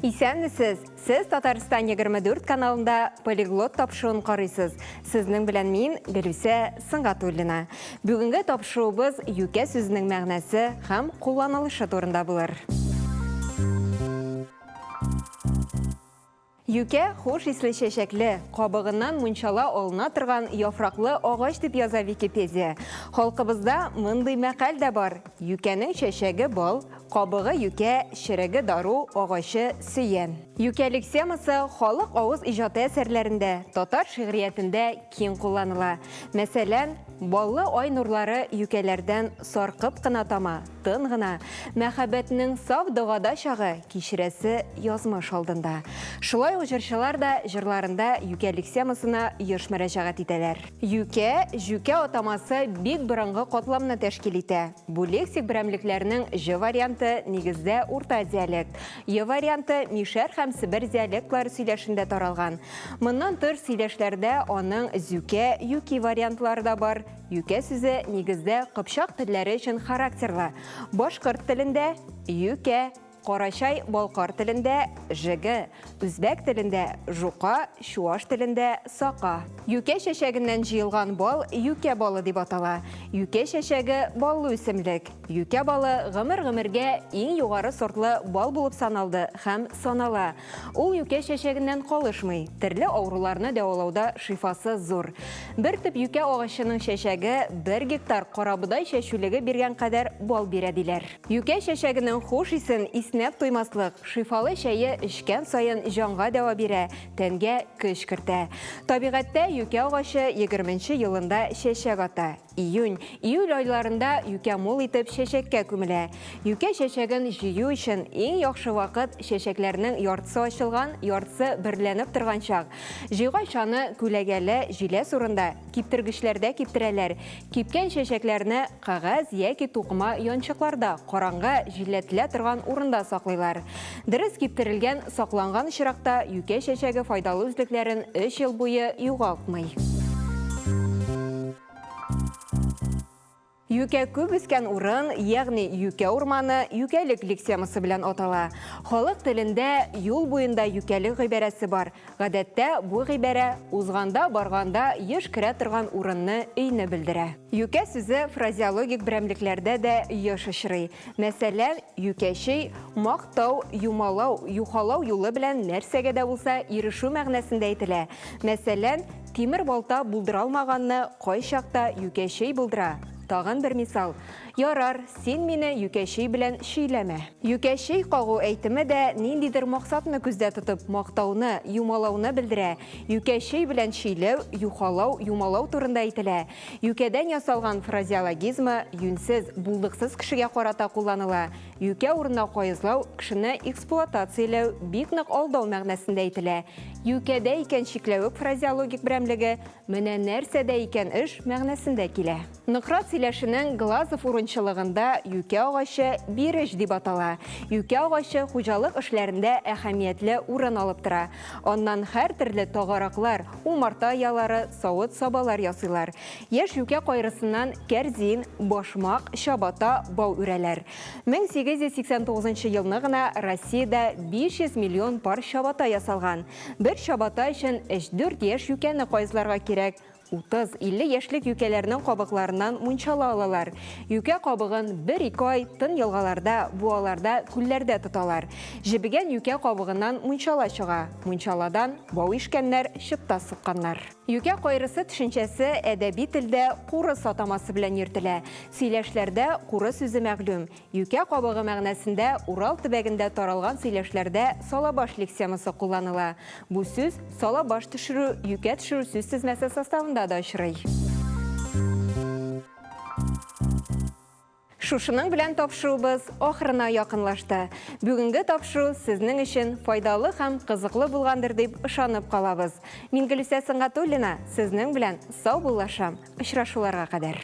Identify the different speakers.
Speaker 1: Исәнмесез! Сез Татарстан 24 каналында Полиглот тапшыруын карыйсыз. Сезнең белән мин, Гөлүсә Сөнгатуллина. Бүгенге тапшыруыбыз юкә сүзенең мәгънәсе һәм кулланылышы турында булыр. Юкә, хуш исле чәчәкле, кабыгыннан мунчала алына торган яфраклы агач дип яза Википедия. Халкыбызда мондый мәкаль дә бар, Юкәнең чәчәге бал, кабыгы юкә, череге дару, агачы сөян. Юкә лексемасы халык авыз иҗаты әсәрләрендә, татар шигъриятендә киң кулланыла. Мәсәлән, Баллы ай нурлары юкәләрдән саркып кына тама, Тын гына, мәхәббәтнең саф догада чагы, кичерәсе язмыш алдында. Шулай ук җырчылар да җырларында юкә лексемасына еш мөрәҗәгать итәләр. Юкә, җүкә атамасы бик борынгы катламны тәшкил итә. Бу лексик берәмлекләрнең җ варианты нигездә урта диалект, е варианты мишәр һәм себер диалектлары сөйләшендә таралган. Моннан тыш сөйләшләрдә аның зюкә, юки вариантлары да бар. Юкә сүзе нигездә кыпчак телләре өчен характерлы. Башкорт телендә, юкә, карачай-балкар телендә, жеге, үзбәк телендә, жука, чуаш телендә, сака. Юкә чәчәгеннән җыелган бал юкә балы дип атала. Юкә чәчәге баллы үсемлек. Юкә балы гомер-гомергә иң югары сортлы бал булып саналды һәм санала. Ул юкә чәчәгеннән калышмый, терле авыруларны дәвалауда шифасы зур. Бер төп юкә агачының чәчәге бер гектар карабодай чәчүлеге биргән кадәр бал бирә диләр. Юкә чәчәгенең хуш исен иснәп туймаслык, шифалы чәе эчкән саен җанга дәва бирә, тәнгә көч кертә. Табигатьтә юкә агачы егерменче елында чәчәк ата. Июнь, июль айларында юкә мул итеп чәчәккә күмелә. Юкә чәчәген җыю өчен иң яхшы вакыт, чәчәкләрнең яртысы ачылган, яртысы бөреләнеп торган чак. Җыйгач аны күләгәле, җиләс урында, киптергечләрдә киптерәләр. Кипкән чәчәкләрне кәгазь яки тукыма янчыкларда, караңгы, җилләтелә торган урында саклыйлар. Дөрес киптерелгән, сакланган очракта юкә чәчәге файдалы үзлекләрен өч ел буе югалтмый. Юкә күп үскән урын, ягъни юкә урманы, юкәлек лексемасы белән атала. Халык телендә юл буенда юкәлек гыйбарәсе бар. Гадәттә, бу гыйбарә узганда-барганда еш керә торган урынны, өйне белдерә. Юкә сүзе фразеологик берәмлекләрдә дә еш очрый. Мәсәлән, юкәчөй, мактау, юмалау, юхалау юлы белән нәрсәгә дә булса ирешү мәгънәсендә әйтелә. Мәсәлән, тимер балта булдыралмаганны кайчакта юкәчөй булдыра. Тагын бер мисал, Ярар, син мине юкәчөй белән чөйләмә. Юкәчөй кагу әйтеме дә ниндидер максатны күздә тотып мактауны, юмалауны белдерә. Юкәчөй белән чөйләү, юхалау, юмалау турында әйтелә. Юкәдән ясалган фразеологизмы юньсез, булдыксыз кешегә карата кулланыла. Юкә урынына каезлау, кешене эксплуатацияләү, бик нык алдау мәгънәсендә әйтелә. Юкәдә икән чикләвек фразеологик берәмлеге менә нәрсәдә икән эш мәгънәсендә килә. Нократ сөйләшенең Глазов урынчылыгында юкә агачы биреш дип атала. Юкә агачы хуҗалык эшләрендә әһәмиятле урын алып тора. Аннан һәртөрле тагараклар, умарта оялары, савыт-сабалар ясыйлар. Яшь юкә кайрысыннан кәрзин, башмак, чабата, бау үрәләр. 1889 нчы елны гына Россиядә 500 миллион пар чабата ясалган. Бер чабата өчен өч-дүрт яшь юкәне каезларга кирәк. 30-50 яшьлек юкәләрнең кабыкларыннан мунчала алалар. Юкә кабыгын бер-ике ай тын елгаларда, буаларда, күлләрдә тоталар. Җебегән юкә кабыгыннан мунчала чыга. Мунчаладан бау ишкәннәр, чыпта сукканнар. Юкә кайрысы төшенчәсе әдәби телдә курыс атамасы белән йөртелә. Сөйләшләрдә куры сүзе мәгълүм. Юкә кабыгы мәгънәсендә Урал төбәгендә таралган сөйләшләрдә салабаш лексемасы кулланыла. Бу сүз салабаш төшерү, юкә төшерү сүзтезмәсе составында да очрый. Шушының белән тапшыруыбыз ахырына якынлашты. Бүгенге тапшыру сезнең өчен файдалы һәм кызыклы булгандыр дип ышанып калабыз. Мин Гөлүсә Сөнгатуллина сезнең белән саубуллашам. Очрашуларга кадәр.